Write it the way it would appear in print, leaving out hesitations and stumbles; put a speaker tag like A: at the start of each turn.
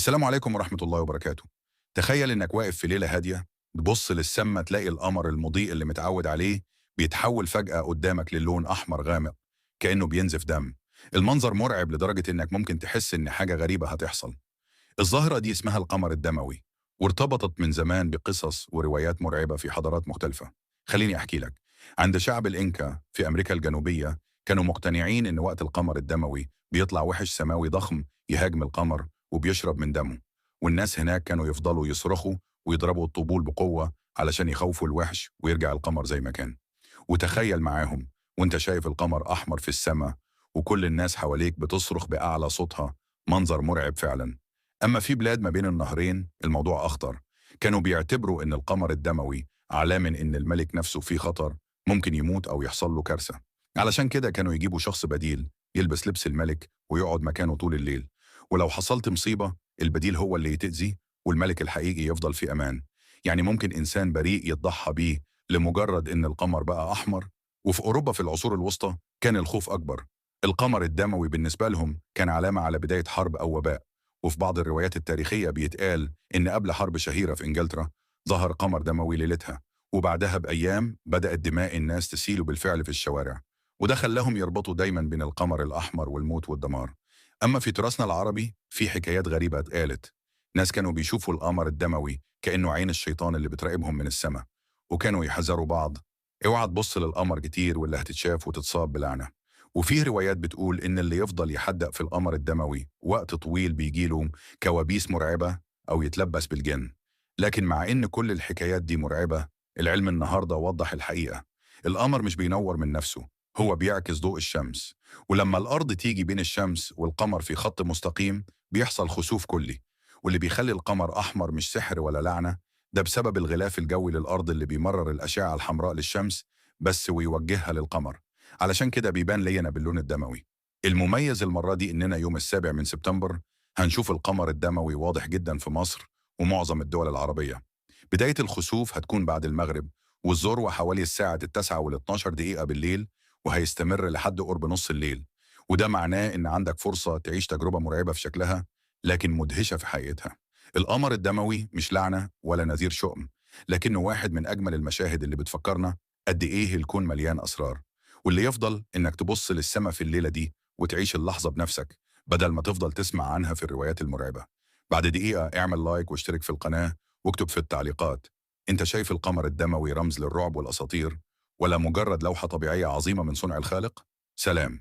A: السلام عليكم ورحمة الله وبركاته. تخيل إنك واقف في ليلة هادية، تبص للسما تلاقي القمر المضيء اللي متعود عليه بيتحول فجأة قدامك للون أحمر غامق، كأنه بينزف دم. المنظر مرعب لدرجة إنك ممكن تحس إن حاجة غريبة هتحصل. الظاهرة دي اسمها القمر الدموي، وارتبطت من زمان بقصص وروايات مرعبة في حضارات مختلفة. خليني أحكي لك. عند شعب الإنكا في أمريكا الجنوبية كانوا مقتنعين إن وقت القمر الدموي بيطلع وحش سماوي ضخم يهاجم القمر وبيشرب من دمه، والناس هناك كانوا يفضلوا يصرخوا ويضربوا الطبول بقوة علشان يخوفوا الوحش ويرجع القمر زي ما كان. وتخيل معاهم وانت شايف القمر أحمر في السماء وكل الناس حواليك بتصرخ بأعلى صوتها، منظر مرعب فعلا. أما في بلاد ما بين النهرين الموضوع أخطر، كانوا بيعتبروا إن القمر الدموي علامة إن الملك نفسه في خطر، ممكن يموت أو يحصل له كارثة. علشان كده كانوا يجيبوا شخص بديل يلبس لبس الملك ويقعد مكانه طول الليل، ولو حصلت مصيبة البديل هو اللي يتأذي والملك الحقيقي يفضل في أمان. يعني ممكن إنسان بريء يتضحى بيه لمجرد إن القمر بقى أحمر. وفي أوروبا في العصور الوسطى كان الخوف أكبر. القمر الدموي بالنسبة لهم كان علامة على بداية حرب أو وباء، وفي بعض الروايات التاريخية بيتقال إن قبل حرب شهيرة في إنجلترا ظهر قمر دموي ليلتها، وبعدها بأيام بدأت دماء الناس تسيل بالفعل في الشوارع، وده خلاهم يربطوا دايما بين القمر الأحمر والموت والدمار. أما في تراثنا العربي في حكايات غريبة اتقالت. ناس كانوا بيشوفوا القمر الدموي كأنه عين الشيطان اللي بتراقبهم من السماء، وكانوا يحذروا بعض: اوعى تبص للقمر كتير ولا هتتشاف وتتصاب بلعنة. وفيه روايات بتقول إن اللي يفضل يحدق في القمر الدموي وقت طويل بيجيله كوابيس مرعبة أو يتلبس بالجن. لكن مع إن كل الحكايات دي مرعبة، العلم النهاردة وضح الحقيقة. القمر مش بينور من نفسه، هو بيعكس ضوء الشمس، ولما الأرض تيجي بين الشمس والقمر في خط مستقيم بيحصل خسوف كلي. واللي بيخلي القمر أحمر مش سحر ولا لعنة، ده بسبب الغلاف الجوي للأرض اللي بيمرر الأشعة الحمراء للشمس بس ويوجهها للقمر، علشان كده بيبان لينا باللون الدموي. المميز المرة دي إننا يوم 7 من سبتمبر هنشوف القمر الدموي واضح جدا في مصر ومعظم الدول العربية. بداية الخسوف هتكون بعد المغرب، والذروة حوالي الساعة 9:12 بالليل، وهيستمر لحد قرب نص الليل. وده معناه إن عندك فرصة تعيش تجربة مرعبة في شكلها لكن مدهشة في حقيقتها. القمر الدموي مش لعنة ولا نذير شؤم، لكنه واحد من أجمل المشاهد اللي بتفكرنا قد إيه الكون مليان أسرار. واللي يفضل إنك تبص للسما في الليلة دي وتعيش اللحظة بنفسك بدل ما تفضل تسمع عنها في الروايات المرعبة. بعد دقيقة اعمل لايك واشترك في القناة واكتب في التعليقات: انت شايف القمر الدموي رمز للرعب والأساطير، ولا مجرد لوحة طبيعية عظيمة من صنع الخالق؟ سلام.